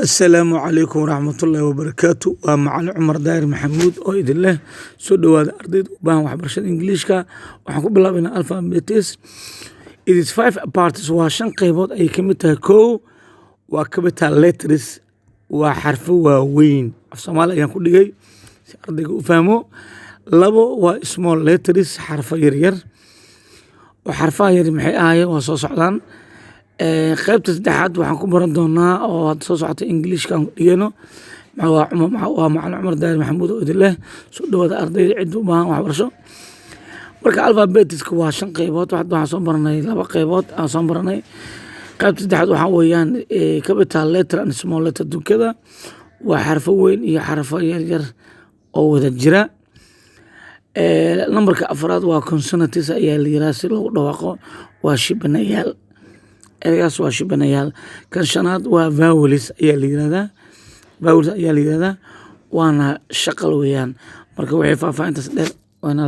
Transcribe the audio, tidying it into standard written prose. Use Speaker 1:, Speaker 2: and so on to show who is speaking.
Speaker 1: Assalaamu calaykum waraxmatullaahi wabarakaatu. Waa Macalin Cumar Daahir Maxamuud oo idin leh soo dhowaada, ardayda u baahan waxbarashada Ingiliishka. Waxaan ku bilaabaynaa alphabets. It is five parts, waa shan qaybood ayay ka mid tahay. Kow waa capital letters, waa xarfo waaweyn. Af Soomaali ayaan ku dhigay si ardayga u fahmo. Labo waa small letters, xarfo yaryar. Oo xarfaha yar maxay ahaayeen? Waa soo socdaan. Qaybta saddexaad waxaan ku baran doonaa oo hadda soo socota Ingiliishka aan dhigayno. Waa Macalin Cumar Daahir Maxamuud oo idin leh soo dhowaada, ardayda cidda u baahan waxbarasho. Marka alphabetiska waa shan qaybood. Hadda waxaan soo baranay laba qaybood aan soo baranay. Qaybta saddexaad waxaa weeyaan capital letter and small letter dukada, waa xarfo weyn iyo xarfo yaryar oo wada jira. Nambarka afraad waa consonants ayaa la yiraahdaa, si loogu dhawaaqo waa shibanayaal. Ereygaas waa shibanayaal. Kan shanaad waa vowels ayaa la yirahdaa, vowels ayaa la yirahdaa, waana shaqal weeyaan. Marka waxay faahfaahintaas dheer waana